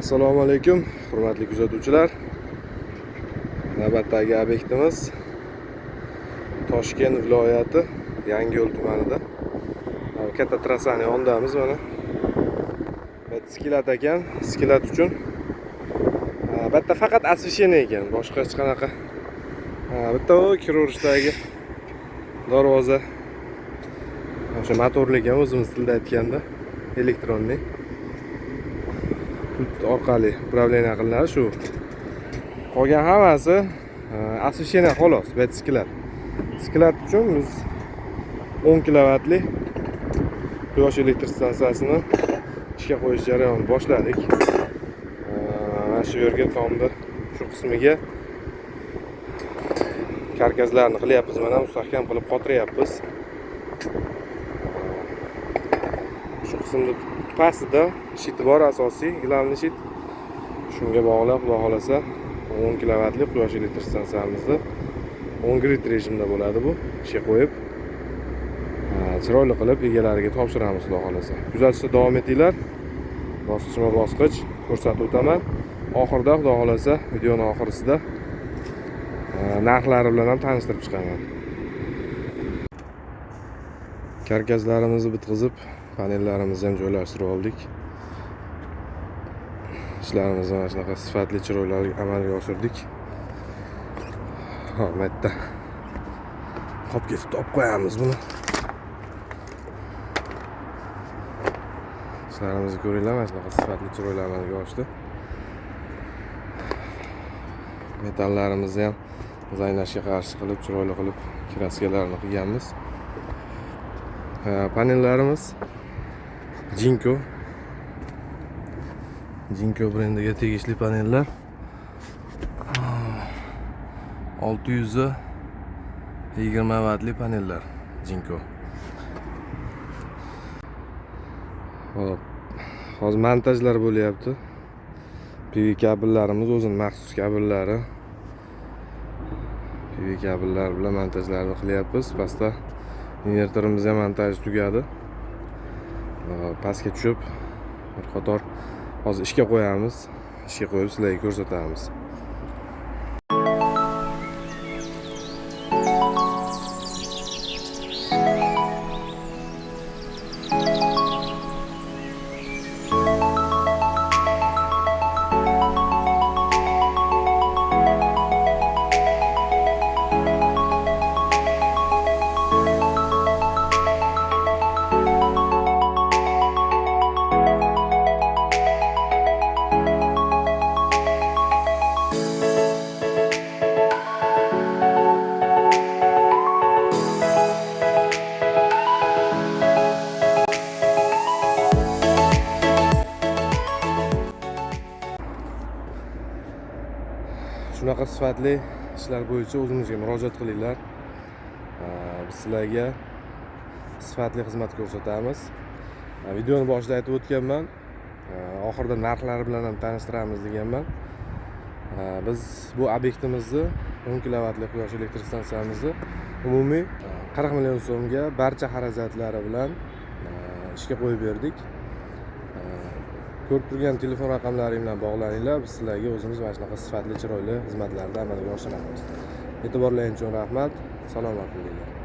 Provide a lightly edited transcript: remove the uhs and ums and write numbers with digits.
Assalomu alaykum, hurmatli kuzatuvchilar. Navbatdagi obyektimiz Toshkent viloyati Yangiyo'l tumanida. Katta trassani yonidamiz mana. Bu склад ekan, склад uchun. Bu yerda faqat освещение ekan, boshqa hech qanaqa. Bitta u kiraverishdagi darvoza. O'sha motorli ekan, o'zimiz tilda aytganda, электронный. Pult orqali управление qilinadi shu. Qolgan hammasi освещение xolos, bu yerda склад. Склад uchun biz 10 kilovatli quyosh elektr stansiyasini ishga qo'yish jarayonini boshladik. Mana shu yerga, tomda shu qismiga karkaslarni qilyapmiz, mana mustahkam qilib qotiryapmiz. Shu qismni pastida щит i bor, asosiy главный щит. Shunga bog'lab, Xudo xohlasa, 10 kilovatli quyosh elektr stansiyamizni on grid rejimda bo'ladi bu. Ishga qo'yib, chiroyli qilib egalariga topshiramiz, Xudo xohlasa. Kuzatishda davom etinglar. Bosqichma bosqich ko'rsatib o'taman. Oxirida, Xudo xohlasa, videoni oxirisida narxlari bilan ham tanishtirib chiqaman. Karkaslarimizni bitqizib, panellarimizni ham joylashtirib oldik. Ishlarimizni mana shunaqa sifatli, chiroyli amalga oshirdik. Hop, bu yerda qolib ketibdi, olib qo'yamiz buni. Ishlarimizni ko'ringlar, mana shunaqa sifatli, chiroyli amalga oshdi. Metallarimizni ham zanglashga qarshi qilib, chiroyli qilib краска larni qilganmiz. Panellarimiz Jinko. Jinko brendiga tegishli panellar. 620 vatli panellar Jinko. Hop. Hozir montajlar bo'lyapti. PV kabellarimiz, o'zini maxsus kabellari. PV kabellar bilan montajlarni qilyapmiz. Pastda invertorimiz ham montaj tugadi. Pastga tushib bir qator hozir ishga qo'yamiz. Ishga qo'yib sizlarga ko'rsatamiz. Shunaqa sifatli ishlar bo'yicha o'zimizga murojaat qilinglar. Biz sizlarga sifatli xizmat ko'rsatamiz. Videoni boshida aytib o'tganman. Oxirida narxlari bilan ham tanishtiramiz deganman. Biz bu obyektimizni, 10 kilovatli quyosh elektr stansiyamizni umumiy 40 million so'mga barcha xarajatlari bilan ishga qo'yib berdik. Ko'rib turgan telefon raqamlari bilan bog'laninglar. Biz sizlarga o'zimiz mana shunaqa sifatli, chiroyli xizmatlarni amalga oshiramiz. E'tiborlaring uchun rahmat. Salomat bo'linglar.